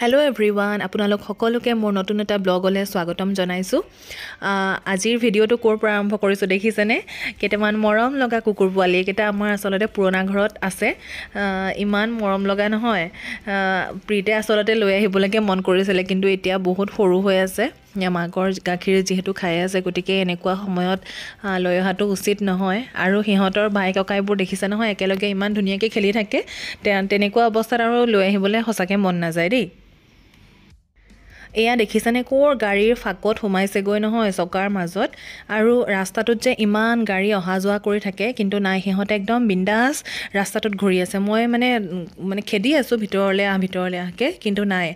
Hello' everyone, আপোনালোক সকলোকে মোৰ নতুন এটা ব্লগলৈ স্বাগতম জনাইছোঁ। আজিৰ ভিডিঅ'টো ক'ৰ পৰা আৰম্ভ কৰিছোঁ দেখিছেনে? কেইটামান মৰম লগা কুকুৰ পোৱালি। এইকেইটা আমাৰ আচলতে পুৰণা ঘৰত আছে। ইমান মৰম লগা নহয়। প্ৰীতে আচলতে লৈ আহিবলৈকে মন কৰিছিলে, কিন্তু এতিয়া বহুত সৰু হৈ আছে। মাকৰ গাখীৰ যিহেতু খাই আছে, গতিকে এনেকুৱা সময়ত লৈ অহাটো উচিত নহয়। আৰু সিহঁতৰ ভাই ককাইবোৰ দেখিছে নহয়, একেলগে ইমান ধুনীয়াকৈ খেলি থাকে। তেনেকুৱা অৱস্থাত আৰু লৈ আহিবলৈ সঁচাকৈ মন নাযায় দেই। এয়া দেখিছেনে ক'ৰ গাড়ীৰ ফাকত সোমাইছেগৈ নহয়, চকাৰ মাজত। আৰু ৰাস্তাটোত যে ইমান গাড়ী অহা যোৱা কৰি থাকে, কিন্তু নাই, সিহঁতে একদম বিন্দাছ ৰাস্তাটোত ঘূৰি আছে। মই মানে মানে খেদি আছোঁ ভিতৰলৈ আহ, ভিতৰলৈ আহকৈ, কিন্তু নাই,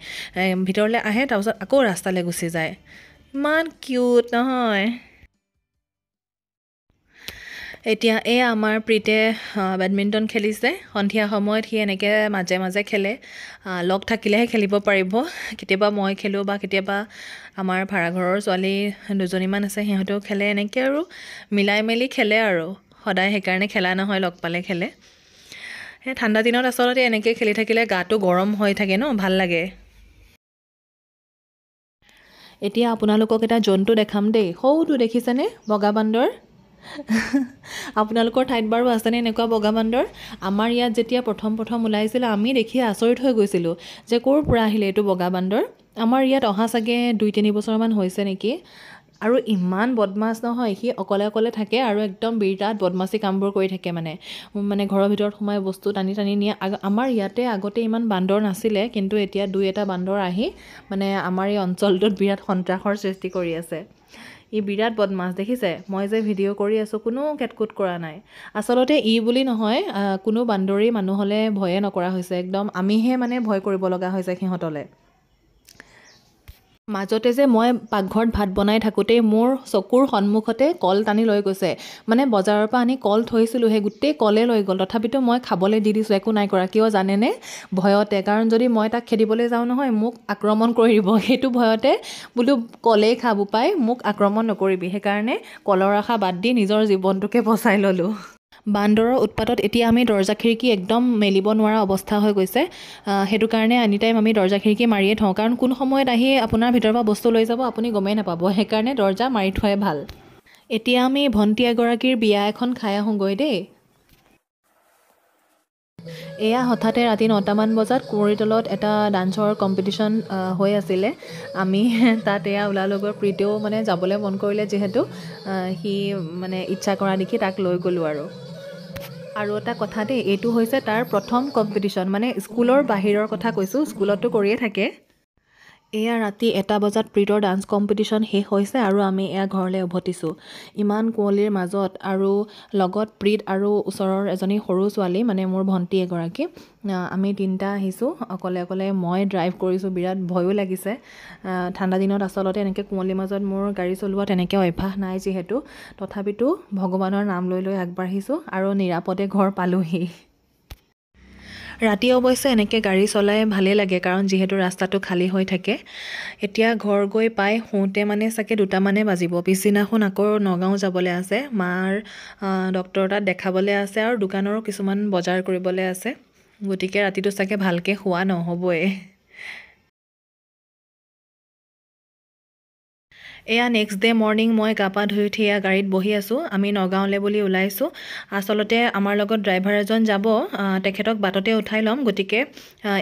ভিতৰলৈ আহে, তাৰপিছত আকৌ ৰাস্তালৈ গুচি যায়। ইমান কিউট নহয়। এতিয়া এই আমাৰ প্ৰীতে বেডমিণ্টন খেলিছে। সন্ধিয়া সময়ত সি এনেকৈ মাজে মাজে খেলে। লগ থাকিলেহে খেলিব পাৰিব। কেতিয়াবা মই খেলোঁ বা কেতিয়াবা আমাৰ ভাড়াঘৰৰ ছোৱালী দুজনীমান আছে, সিহঁতেও খেলে। এনেকৈ আৰু মিলাই মেলি খেলে আৰু সদায় সেইকাৰণে খেলা নহয়, লগ পালে খেলে। সেই ঠাণ্ডা দিনত আচলতে এনেকৈ খেলি থাকিলে গাটো গৰম হৈ থাকে ন, ভাল লাগে। এতিয়া আপোনালোকক এটা জন্তু দেখাম দেই। সৌটো দেখিছেনে, বগা বান্দৰ? আপোনালোকৰ ঠাইত বাৰু আছেনে এনেকুৱা বগা বান্দৰ? আমাৰ ইয়াত যেতিয়া প্ৰথম প্ৰথম ওলাইছিলে, আমি দেখি আচৰিত হৈ গৈছিলোঁ যে ক'ৰ পৰা আহিলে এইটো বগা বান্দৰ। আমাৰ ইয়াত অহা চাগে 2-3 বছৰমান হৈছে নেকি। আৰু ইমান বদমাছ নহয়, সি অকলে অকলে থাকে আৰু একদম বিৰাট বদমাচি কামবোৰ কৰি থাকে। মানে মানে ঘৰৰ ভিতৰত সোমাই বস্তু টানি টানি নিয়ে। আমাৰ ইয়াতে আগতে ইমান বান্দৰ নাছিলে, কিন্তু এতিয়া 2-1 বান্দৰ আহি মানে আমাৰ এই অঞ্চলটোত বিৰাট সন্ত্ৰাসৰ সৃষ্টি কৰি আছে। ই বিৰাট বদমাছ, দেখিছে? মই যে ভিডিঅ' কৰি আছোঁ, কোনো কেটকুট কৰা নাই। আচলতে ই বুলি নহয়, কোনো বান্দৰী মানুহলৈ ভয়ে নকৰা হৈছে একদম। আমিহে মানে ভয় কৰিব লগা হৈছে সিহঁতলৈ। মাজতে যে মই পাকঘৰত ভাত বনাই থাকোঁতেই মোৰ চকুৰ সন্মুখতে কল টানি লৈ গৈছে। মানে বজাৰৰ পৰা আনি কল থৈছিলোঁ, সেই গোটেই কলে লৈ গ'ল। তথাপিতো মই খাবলৈ দি দিছোঁ, একো নাই কৰা। কিয় জানেনে? ভয়তে। কাৰণ যদি মই তাক খেদিবলৈ যাওঁ নহয়, মোক আক্ৰমণ কৰি দিব। সেইটো ভয়তে বোলো কলেই খা বোপাই, মোক আক্ৰমণ নকৰিবি। সেইকাৰণে কলৰ আশা বাদ দি নিজৰ জীৱনটোকে বচাই ল'লোঁ। বান্দৰৰ উৎপাতত এতিয়া আমি দৰ্জা খিৰিকী একদম মেলিব নোৱাৰা অৱস্থা হৈ গৈছে। সেইটো কাৰণে এনি টাইম আমি দৰ্জা খিৰিকী মাৰিয়ে থওঁ, কাৰণ কোন সময়ত আহি আপোনাৰ ভিতৰৰ পৰা বস্তু লৈ যাব আপুনি গমেই নাপাব। সেইকাৰণে দৰ্জা মাৰি থোৱাই ভাল। এতিয়া আমি ভণ্টি এগৰাকীৰ বিয়া এখন খাই আহোঁগৈ দেই। এয়া হঠাতে ৰাতি 9টামান বজাত কুঁৱৰীতলত এটা ডান্সৰ কম্পিটিশ্যন হৈ আছিলে। আমি তাত এয়া ওলালোগৈ। প্ৰীতেও মানে যাবলৈ মন কৰিলে, যিহেতু সি মানে ইচ্ছা কৰা দেখি তাক লৈ গ'লোঁ। আৰু আৰু এটা কথা দেই, এইটো হৈছে তাৰ প্ৰথম কম্পিটিশ্যন, মানে স্কুলৰ বাহিৰৰ কথা কৈছোঁ, স্কুলতো কৰিয়ে থাকে। এয়া ৰাতি 1 বজাত প্ৰীতৰ ডান্স কম্পিটিশ্যন শেষ হৈছে আৰু আমি এয়া ঘৰলৈ উভতিছোঁ। ইমান কুঁৱলীৰ মাজত আৰু লগত প্ৰীত আৰু ওচৰৰ এজনী সৰু ছোৱালী, মানে মোৰ ভণ্টি এগৰাকী, আমি তিনিটা আহিছোঁ। অকলে অকলে মই ড্ৰাইভ কৰিছোঁ, বিৰাট ভয়ো লাগিছে। ঠাণ্ডা দিনত আচলতে এনেকৈ কুঁৱলীৰ মাজত মোৰ গাড়ী চলোৱা তেনেকৈ অভ্যাস নাই যিহেতু, তথাপিতো ভগৱানৰ নাম লৈ লৈ আগবাঢ়িছোঁ আৰু নিৰাপদে ঘৰ পালোহি। ৰাতি অৱশ্যে এনেকৈ গাড়ী চলাই ভালেই লাগে, কাৰণ যিহেতু ৰাস্তাটো খালী হৈ থাকে। এতিয়া ঘৰ গৈ পাই শুওঁতে মানে চাগে 2টামানে বাজিব। পিছদিনাখন আকৌ নগাঁও যাবলৈ আছে, মাৰ ডক্টৰৰ তাত দেখাবলৈ আছে আৰু দোকানৰো কিছুমান বজাৰ কৰিবলৈ আছে। গতিকে ৰাতিটো চাগে ভালকৈ শোৱা নহ'বই। এয়া নেক্সট ডে মৰ্ণিং মই গা পা ধুই উঠি এয়া গাড়ীত বহি আছোঁ। আমি নগাঁৱলৈ বুলি ওলাইছোঁ। আচলতে আমাৰ লগত ড্ৰাইভাৰ এজন যাব, তেখেতক বাটতে উঠাই ল'ম, গতিকে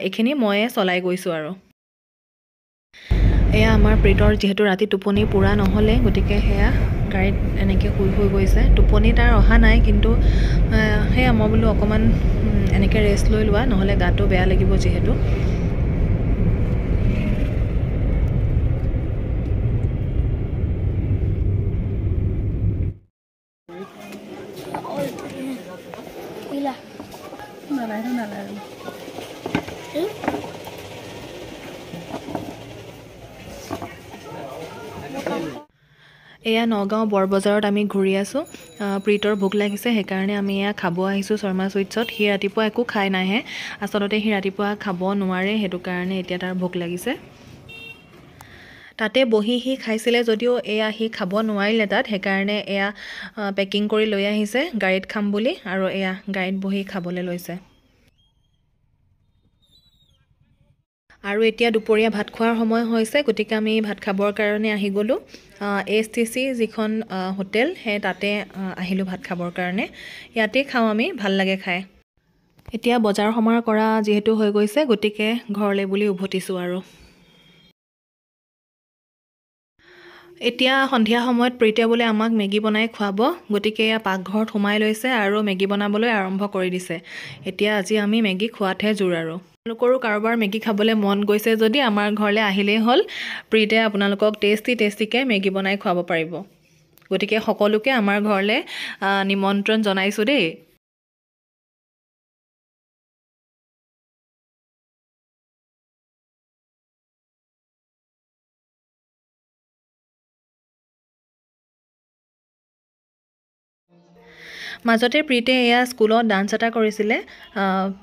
এইখিনি ময়ে চলাই গৈছোঁ। আৰু এয়া আমাৰ প্ৰীতৰ যিহেতু ৰাতি টোপনি পূৰা নহ'লে, গতিকে সেয়া গাড়ীত এনেকৈ শুই শুই গৈছে। টোপনি তাৰ অহা নাই, কিন্তু সেয়া মই বোলো অকণমান এনেকৈ ৰেষ্ট লৈ লোৱা, নহ'লে গাটো বেয়া লাগিব যিহেতু। এয়া নগাঁও বৰবজাৰত আমি ঘূৰি আছোঁ। প্ৰীতৰ ভোক লাগিছে, সেইকাৰণে আমি এয়া খাব আহিছোঁ শৰ্মা চুইটছত। সি ৰাতিপুৱা একো খাই নাহে, আচলতে সি ৰাতিপুৱা খাব নোৱাৰে, সেইটো কাৰণে এতিয়া তাৰ ভোক লাগিছে। তাতে বহি সি খাইছিলে যদিও এয়া সি খাব নোৱাৰিলে তাত, সেইকাৰণে এয়া পেকিং কৰি লৈ আহিছে গাড়ীত খাম বুলি। আৰু এয়া গাড়ীত বহি খাবলৈ লৈছে। আৰু এতিয়া দুপৰীয়া ভাত খোৱাৰ সময় হৈছে, গতিকে আমি ভাত খাবৰ কাৰণে আহি গ'লোঁ HTC যিখন হোটেল, সেই তাতে আহিলোঁ ভাত খাবৰ কাৰণে। ইয়াতেই খাওঁ আমি, ভাল লাগে খাই। এতিয়া বজাৰ সমাৰ কৰা যিহেতু হৈ গৈছে, গতিকে ঘৰলৈ বুলি উভতিছোঁ। আৰু এতিয়া সন্ধিয়া সময়ত প্ৰীতে বোলে আমাক মেগী বনাই খুৱাব, গতিকে এয়া পাকঘৰত সোমাই লৈছে আৰু মেগী বনাবলৈ আৰম্ভ কৰি দিছে। এতিয়া আজি আমি মেগী খোৱাতহে জোৰ। আৰু আপোনালোকৰো কাৰোবাৰ মেগী খাবলৈ মন গৈছে যদি আমাৰ ঘৰলৈ আহিলেই হ'ল, প্ৰীতে আপোনালোকক টেষ্টি টেষ্টিকৈ মেগী বনাই খুৱাব পাৰিব। গতিকে সকলোকে আমাৰ ঘৰলৈ নিমন্ত্ৰণ জনাইছোঁ দেই। মাজতে প্ৰীতে এয়া স্কুলত ডান্স এটা কৰিছিলে,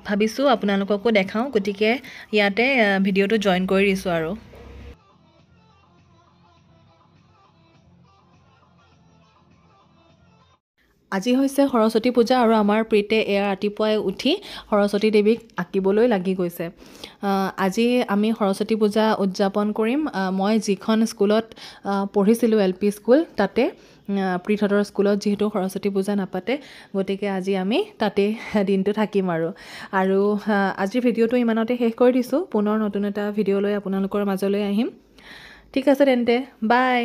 ভাবিছোঁ আপোনালোককো দেখাওঁ, গতিকে ইয়াতে ভিডিঅ'টো জইন কৰি দিছোঁ। আৰু আজি হৈছে সৰস্বতী পূজা আৰু আমাৰ প্ৰীতে এয়া ৰাতিপুৱাই উঠি সৰস্বতী দেৱীক আঁকিবলৈ লাগি গৈছে। আজি আমি সৰস্বতী পূজা উদযাপন কৰিম মই যিখন স্কুলত পঢ়িছিলোঁ, LP school, তাতে। প্ৰীতহঁতৰ স্কুলত যিহেতু সৰস্বতী পূজা নাপাতে, গতিকে আজি আমি তাতেই দিনটো থাকিম। আৰু আৰু আজিৰ ভিডিঅ'টো ইমানতে শেষ কৰি দিছোঁ। পুনৰ নতুন এটা ভিডিঅ' লৈ আপোনালোকৰ মাজলৈ আহিম। ঠিক আছে তেন্তে, বাই।